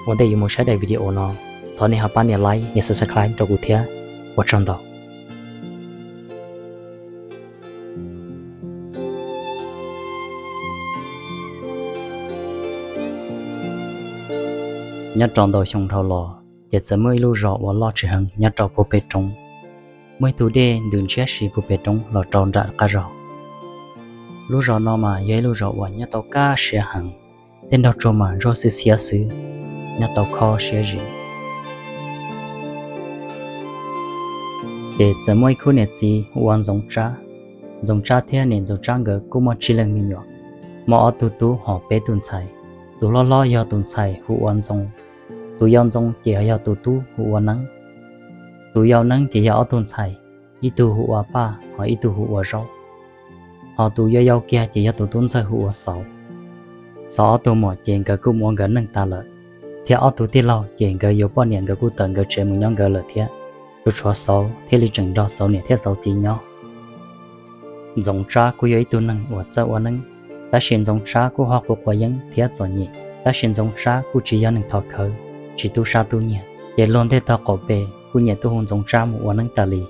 Ua ntej yuav mus saib daim video no, thov nej ho pab nias like, nias subscribe rau kuv thiab. Ua tsaug ntau. Nyob rau ntau xyoo dhau los, ces txawm muaj ib lub zos uas loj tsis heev nyob rau puag pem roob. Muaj ib tug dej ntws ntshiab si puag pem roob los rau nram qab zos. Lub zos no mas yog ib lub zos uas nyob tau kaj siab heev, tej nrog tsuag mas ntsuab xwb xiab xwb, nyob tau kho siab zim. Ces txawm muaj ib khub niam txiv hu ua Ntxoov Tsab. Ntxoov Tsab thiab niam Ntxoov Tsab nkawd kuj muaj tsib leeg me nyuam, muaj ob tug tub hos peb tug ntxhais. Tus hlob hlob yog tus ntxhais hu ua Ntxoov, tus yau Ntxoov ces yog tus tub hu ua Neeb, tus yau Neeb ces yog ob tug ntxhais, ib tug hu ua Paj hos ib tug hu ua Zaub. Hos tus yau yau kiag ces yog tus tub ntxawg hu ua Xauv. Xauv ob tug muam ces nkawd kuj mus ua nkawd neej tas lawm, thiab ob tug tij laug ces nkawd yuav poj niam nkawd kuj tawm nkawd tsev mus nyob nkawd lawm thiab. Tsuas tshuav Xauv thiaj li tseem nrog Xauv niam thiab Xauv txiv nyob. Ntxoov Tsab kuj yog ib tug neeg uas txawj ua neeb, tab sis Ntxoov Tsab kuj ho quav quav yeeb thiab txom nyem, tab sis Ntxoov Tsab kuj tsis yog neeg thov khawv, tsis tub sab tub nyiag, ces luag ntej tog qaum pem kuj nyiam tuaj hu Ntxoov Tsab mus ua neeb tas li.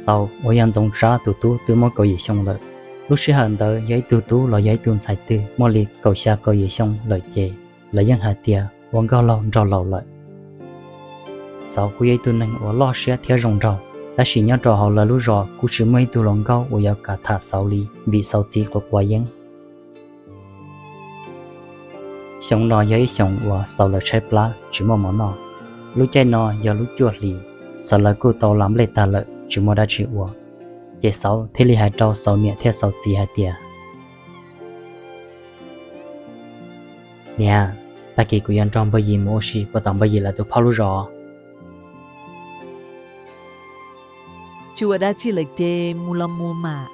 Xauv uas yog Ntxoov Tsab tus tub twb muaj kaum yim xyoo lawm. Lub sij hawm ntawd yog ib tug tub los yog ib tug ntxhais twg muaj li kaum xya kaum yim xyoo lawm ces lawv yeej hais tias ua nkauj laug nraug laus lawm. Xauv kuj yog ib tug neeg uas loj siab thiab zoo nraug, tab sis nyob rau hauv lawv lub zos kuj tsis muaj ib tug hluas nkauj uas yuav kam tham Xauv li vim Xauv txiv quav quav yeeb. Xyoo no yog ib xyoos uas Xauv lawv tshaib plab tsis muaj mov noj. Lub caij no yog lub cuaj hlis, Xauv lawv kuj tau las nplej tag lawm tsis muaj dab tsi ua. Ces Xauv thiaj li hais rau Xauv niam thiab Xauv txiv hais tias, Niam, tag kis kuv yuav nrog npawg Yim mus ua si puag tom npawg Yim lawv tus phauj lub zos. Tsis ua dab tsi lawm ces mus los mus mas,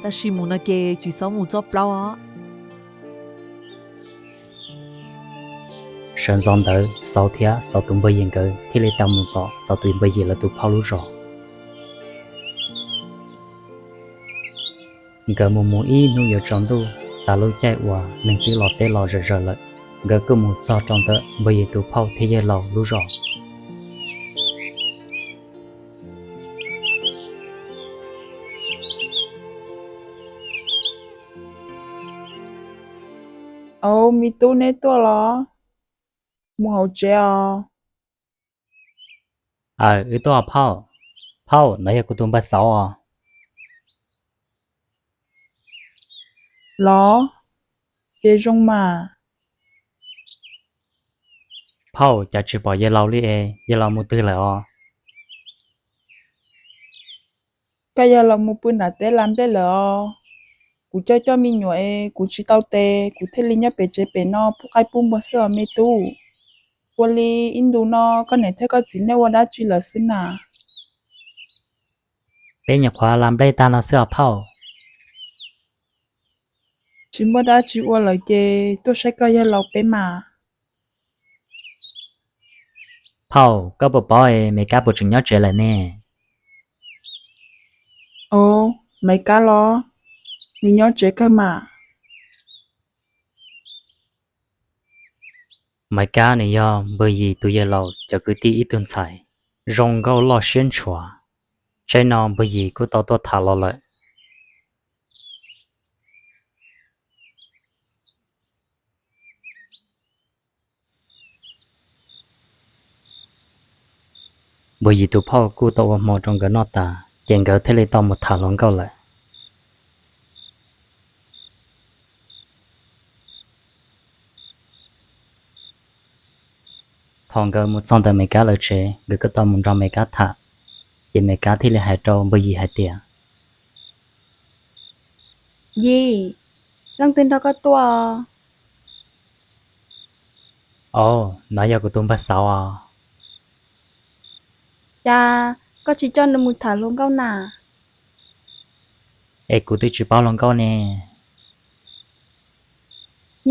tab sis mus no ces tsis txhob mus txoj plaub os. Sawv ntxov ntawd Xauv thiab Xauv tus npawg Yim nkawd thiaj li tau mus tom Xauv tus npawg Yim lawv tus phauj lub zos. Nkawd mus mus ib hnub yuav tsaus ntuj, tas lub caij uas neeg twb los teb los zom zaws lawm, nkawd kuj mus txog rau ntawm npawg Yim tus phauj thiab yawg laus lub zos. Au, me tub, neb tuaj los? Mus hauv tsev os. Aw, wb tuaj phauj. Phauj, no yog kuv tus npawg Xauv os. Los, ces zoo mas. Phauj, cas tsis pom yawg laus li es yawg laus mus twg lawm os? Koj yawg laus mus pw nram teb las nplej lawm os. Kuv coj coj me nyuam es kuv tsis tau tes, kuv thiaj li nyob pem tsev pem no pub qaib pub npua xwb os me tub. Ua li ib ntus no koj niam thiab koj txiv nej ua dab tsi lawm xwb na? Peb nyuam qhuav las nplej tag no xwb os phauj. Tsis muaj dab tsi ua lawm ces tuaj saib koj yawg laus peb mas. Phauj, koj puas paub es Maiv Kab puas tseem nyob tsev lawm ne? Os, Maiv Kab los? Nws nyob tsev kawg mas. Maiv Kab nws yog npawg Yis tus yawg laus cov kwv tij ib tug ntxhais, zoo nkauj loj siab ntshua. Tsaib no npawg Yis kuj tau tuaj tham los lawm. Npawg Yis tus phauj kuj tau ua hmo rau nkawd noj tas, ces nkawd thiaj li tau mus tham hluas nkauj lawm. Thaum nkawd mus txog ntawm Maiv Kab lawv tsev, nkawd kuj tau mus nrog Maiv Kab tham, ces Maiv Kab thiaj li hais rau npawg Yis hais tias, Yis, leej twg nrog koj tuaj? Au, no yog kuv tus npawg Xauv os. Cas koj tsis coj nws mus tham hluas nkauj na? Es kuv twb tsis paub hluas nkauj ne.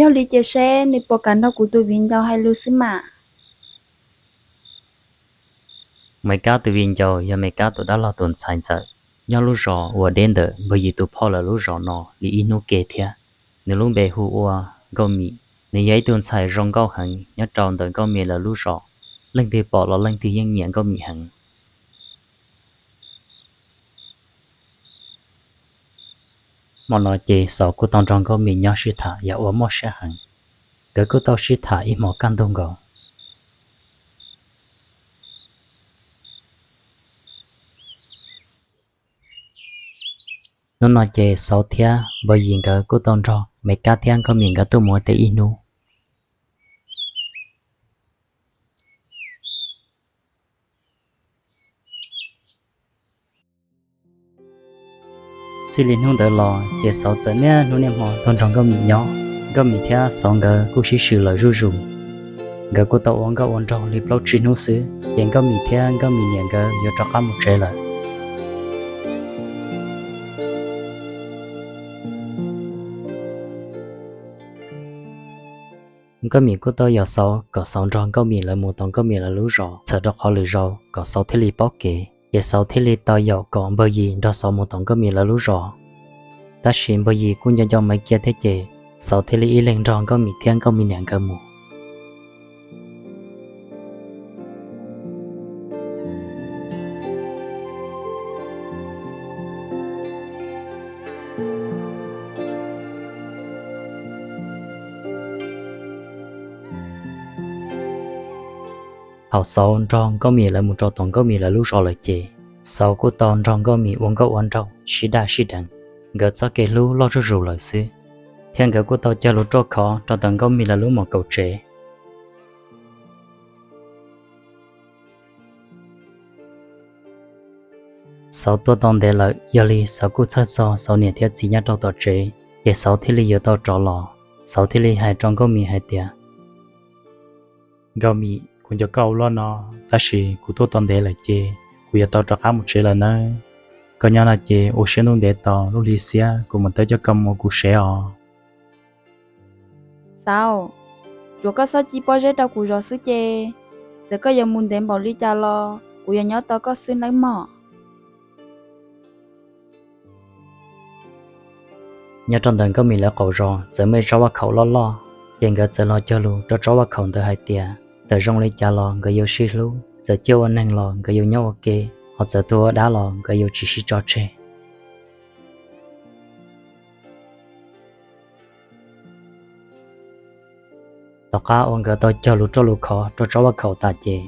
Yog li ces seb nws puas kam nrog kuv tus viv ncaus hais lus xwb mas. Maiv Kab tus viv ncaus yog Maiv Kab tus dab laug tus ntxhais ntxawm, nyob lub zos uas deb ntawm npawg Yis tus phauj lawv lub zos no li ib hnub ke thiab. Nws lub npe hu ua Nkauj Mim. Nws yog ib tug ntxhais zoo nkauj heev nyob rau ntawm Nkauj Mim lawv lub zos, leej twg pom los leej twg yeej nyiam Nkauj Mim heev. Hmo no ces Xauv kuj tau nrog Nkauj Mim nyob sib tham yam uas mob siab heev. Nkawd kuj tau sib tham ib hmos kaj ntug nkaus. Hnub no ces Xauv thiab Npawg Yim nkawd kuj tau nrog Me Kab thiab Nkauj Mim nkawd tuaj mus ua teb ib hnub. Txij li hnub ntawd los ces Xauv txawm niaj hnub niaj hmo tuaj nrog Nkauj Mim nyob. Nkauj Mim thiab Xauv nkawd kuj sib swm lawm zuj zus. Nkawd kuj tau ua nkauj ua nraug li plaub tsib hnub xwb ces Nkauj Mim thiab Nkauj Mim niam nkawd yuav rov qab mus tsev lawm. Nkauj Mim kuj tau yaum Xauv kom Xauv nrog Nkauj Mim lawv mus tom Nkauj Mim lawv lub zos txhawm rau qhov lwm zaus kom Xauv thiaj li paub kev. Ces Xauv thiaj li tau yaum kom Npawg Yim nrog Xauv mus tom Nkauj Mim lawv lub zos. Tab sis Npawg Yim kuj nco nco Maiv Kiab thiab ces Xauv thiaj li ib leeg nrog Nkauj Mim thiab Nkauj Mim niam nkawd mus. Thaum Xauv nrog Nkauj Mim lawv mus rau tom Nkauj Mim lawv lub zos lawm ces Xauv kuj tau nrog Nkauj Mim ua nkauj ua nraug sib daj sib deev. Nkawd txoj kev hlub loj zuj zus lawm xwb, thiab nkawd kuj tau cog lus ruaj khov rau ntawm Nkauj Mim lawv lub mom kaum tsev. Xauv tuaj tau ntev lawm, yog li Xauv kuj txhawj txog Xauv niam thiab txiv nyob rau tom tsev, ces Xauv thiaj li yuav tau rov los. Xauv thiaj li hais rau Nkauj Mim hais tias, Nkauj Mim, kuv nco koj ua luaj no, tab sis kuv tuaj tau ntev lawm ces kuv yuav tau rov qab mus tsev lawm nawb. Koj nyob no ces ua siab ntuj ntev tos lub hli xiab kuv mam tau coj koj mus ua kuv sev os. Xauv, tsuav koj txhob ci pob zeb rau kuv zov xwb ces, txawm koj yuav mus ntev npaum li cas los kuv yuav nyob tos koj xwb nawb mog. Nyob rau ntawm Nkauj Mim lawv qaum zos txawm muaj ib tsob vaj khaum loj loj, ces nkawd txawm los cog lus rau tsob vaj khaum ntawd hais tias txawm zoo li cas los nkawd yuav sib hlub, txawm ciaj ua neeg los nkawd yuav nyob ua ke, ho txawm tuag ua dab los nkawd yuav tsis sib tso tseg. Tom qab uas nkawd tau cog lus ruaj lus khov rau tsob vaj khaum tas ces,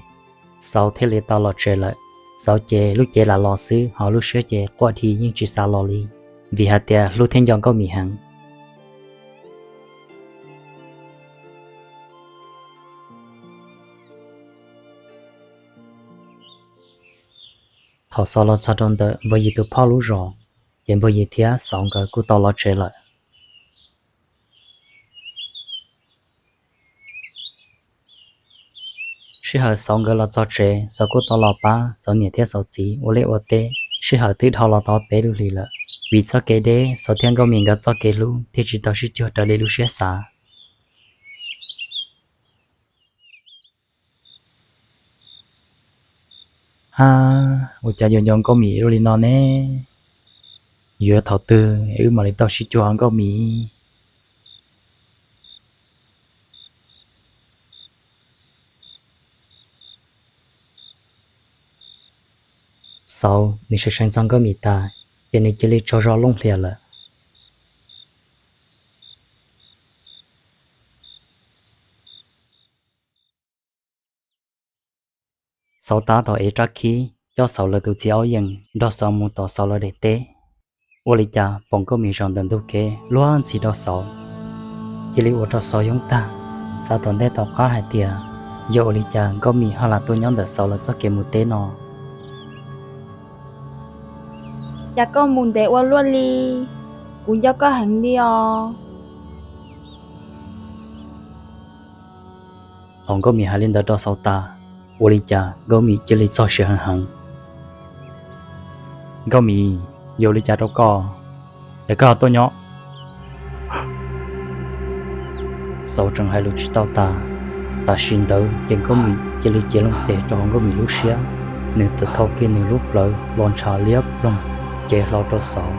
Xauv thiaj li tau los tsev lawm. Xauv ces lub cev lam los xwb ho lub siab ces quaj dhi yeej tsis xav los li, vim hais tias hlub thiab nco Nkauj Mim heev. Thaum Xauv los txog rau ntawm Npawg Yim tus phauj lub zos, ces Npawg Yim thiab Xauv nkawd kuj tau los tsev lawm. Sij hawm Xauv nkawd los txog tsev, Xauv kuj tau los pab Xauv niam thiab Xauv txiv ua liaj ua teb. Sij hawm twb dhau los tau peb lub hlis lawm, vim txoj kev deb Xauv thiab Nkauj Mim nkawd txoj kev hlub thiaj tsis tau sib cuag raws li lub siab xav. Ab, ua cas yuav nco Nkauj Mim ua li no ne? Yuav thaum twg es wb mam li tau sib cuag Nkauj Mim? Xauv nws seev seev txog Nkauj Mim tas, ces nws cia li tsaug zog looj hlias lawm. Xauv tab tom ev rab khib coj Xauv lawv tus txiv aub yees nrog Xauv mus tom Xauv lawv daim teb. Ua li cas pom Nkauj Mim zaum ntawm ntug kev luag ntxhi rau Xauv, cia li ua rau Xauv yoob tag. Xav tom ntej tom qab hais tias, yog ua li cas Nkauj Mim ho lam tuaj nyob ntawm Xauv lawv txoj kev mus teb no? Cas koj mus ntev ua luaj li, kuv nco koj heev li os. Thaum Nkauj Mim hais li ntawd rau Xauv tas, ua li cas Nkauj Mim cia li txog siav heev heev. Nkauj Mim, yog ua li cas rau koj es koj ho tuaj nyob? Xauv tseem hais lus tsis tau tas, tam sim ntawd ces Nkauj Mim cia li cev loo tes rau hauv Nkauj Mim lub siab, nws txawm thau kiag nws lub plawv los ntshav liab ploog cev hlo rau Xauv.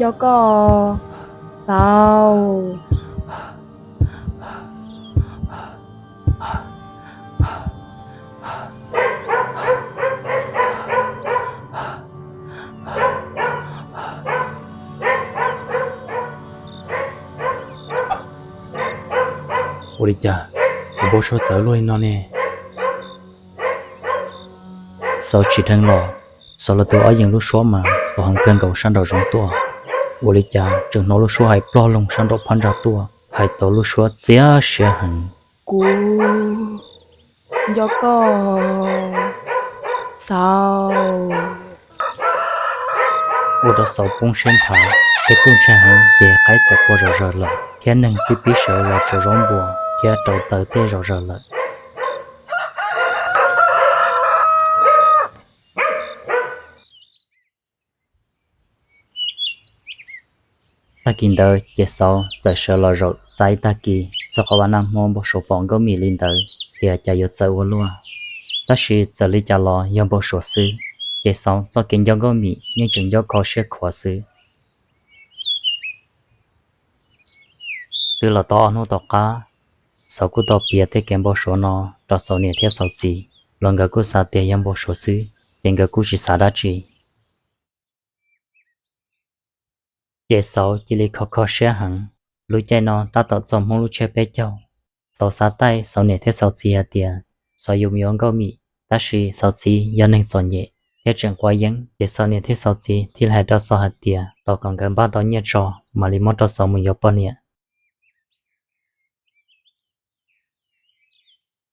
Nco koj, Xauv. Ua li cas kuv npau suav txawv luaj li no ne? Xauv tsim dheev los, Xauv los tus ob yees lub suab mas tau heev kawg nkaus sab nraum zoov tuaj. Ua li cas tseem hnov lub suab hais ploj loog sab nraum phab ntsa tuaj, hais tau lub suab txias siab heev. Kuv nco koj, Xauv. Ua rau Xauv poob siab nthav, thiab kuj ntshai heev ces qaib txawm qua zom zaws lawm, thiab neeg twb pib sawv los tsaws zaub npua thiab rauv taws tej zom zaws lawm. Tag kis ntawd ces Xauv txawm sawv los zaum txais tag kis txog qhov vaj nag hmo npau suav pom Nkauj Mim li ntawd tias cas yuav txawv ua luaj. Tab sis txawm li cas los yog npau suav xwb, ces Xauv txoj kev nco Nkauj Mim yeej tseem nco kho siab khuav xwb. Twb los tau ob hnub tom qab, Xauv kuj tau piav tej kev npau suav no rau Xauv niam thiab Xauv txiv, los nkawd kuj xav tias yog npau suav xwb, ces nkawd kuj tsis xav dab tsi. Ces Xauv cia li kho kho siab heev. Lub caij no tab tom txog Hmoob lub tsiab peb caug. Xauv xav taij Xauv niam thiab Xauv txiv hais tias Xauv yuav mus yuav Nkauj Mim, tab sis Xauv txiv yog neeg txom nyem thiab tseem quav yeeb, ces Xauv niam thiab Xauv txiv thiaj li hais rau Xauv hais tias tos kom nkawd npaj tau nyiaj tso mam li muab rau Xauv mus yuav poj niam.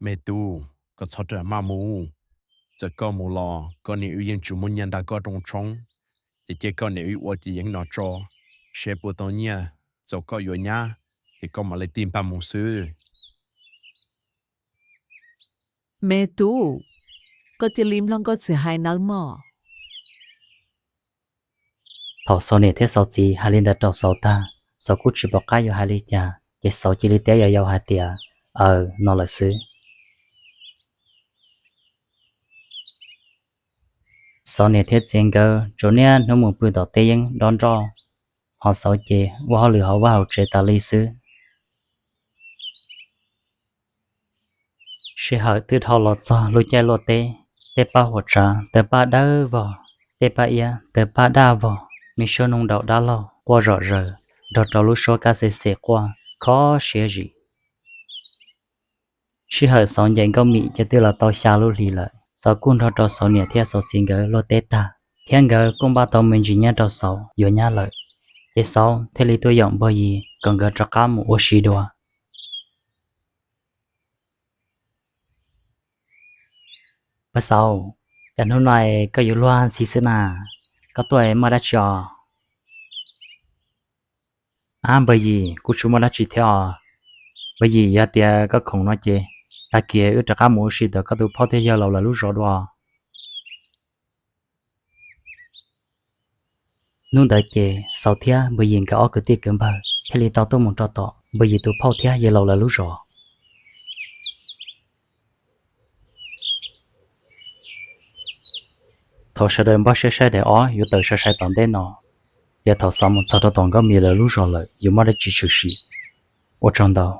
Me tub, koj txhob rawm maj mus. Txawm koj mus los koj niam wb yeej tsis muaj nyiaj nrog koj roos tshoob, ces cia koj niam wb ua ces yeeb no tso, seb puas tau nyiaj, txaus koj yuav nyab, ces koj mam li tig npaj mus xwb. Me tub, koj cia li mloog koj txiv hais nawb mog. Thaum Xauv niam thiab Xauv txiv hais li ntawd rau Xauv tag, Xauv kuj tsis pom qab yuav hais li cas, ces Xauv cia li teb yau yau hais tias, Aws, no lawm xwb. Xauv niam thiab txiv nkawd tsuas niaj hnub mus pw tom teb yeeb dob nroj, ho Xauv ces ua hauj lwm hauv vaj hauv tsev tas li xwb. Sij hawm twb dhau los txog lub caij luaj teb, tej paj huam tsav tawg paj dawb vog, tej paj iab tawg paj daj vog, me suab noog daum dab laug quaj zom zaws, nrog rau lub suab kab xim xim quaj kho siab zim. Sij hawm Xauv ncaim Nkauj Mim ces twb los tau xya lub hlis lawm. Xauv kuj nrog rau Xauv niam thiab Xauv txiv nkawd luaj teb tag, thiab nkawd kuj npaj tau me ntsis nyiaj rau Xauv yuav nyab lawm. Ces Xauv thiaj li tuaj yaum Npog Yis kom nkawd rov qab mus ua si dua. Pab Xauv, cas hnub no koj yuav luag ntxhi xwb na? Koj tuaj muaj dab tsi os? Ab Npog Yim, kuj tsis muaj dab tsi thiab os. Npog Yim, yog tias koj khoom no ces tag kis wb rov qab mus ua si tom koj tus phauj thiab yawg laus lawv lub zos dua. Hnub ntawd ces Xauv thiab Npog Yim nkawd ob kwv tij kwv npawg thiaj li tau tuaj mus rau tom Npog Yim tus phauj thiab yawg laus lawv lub zos. Thaum sawv daws npaj siab saib daim ob yuav tawm sai sai tom ntej no, yog thaum Xauv mus txog rau tom Nkauj Mim lawv lub zos lawm yuav muaj dab tsi tshwm sim. Ua tsaug ntau.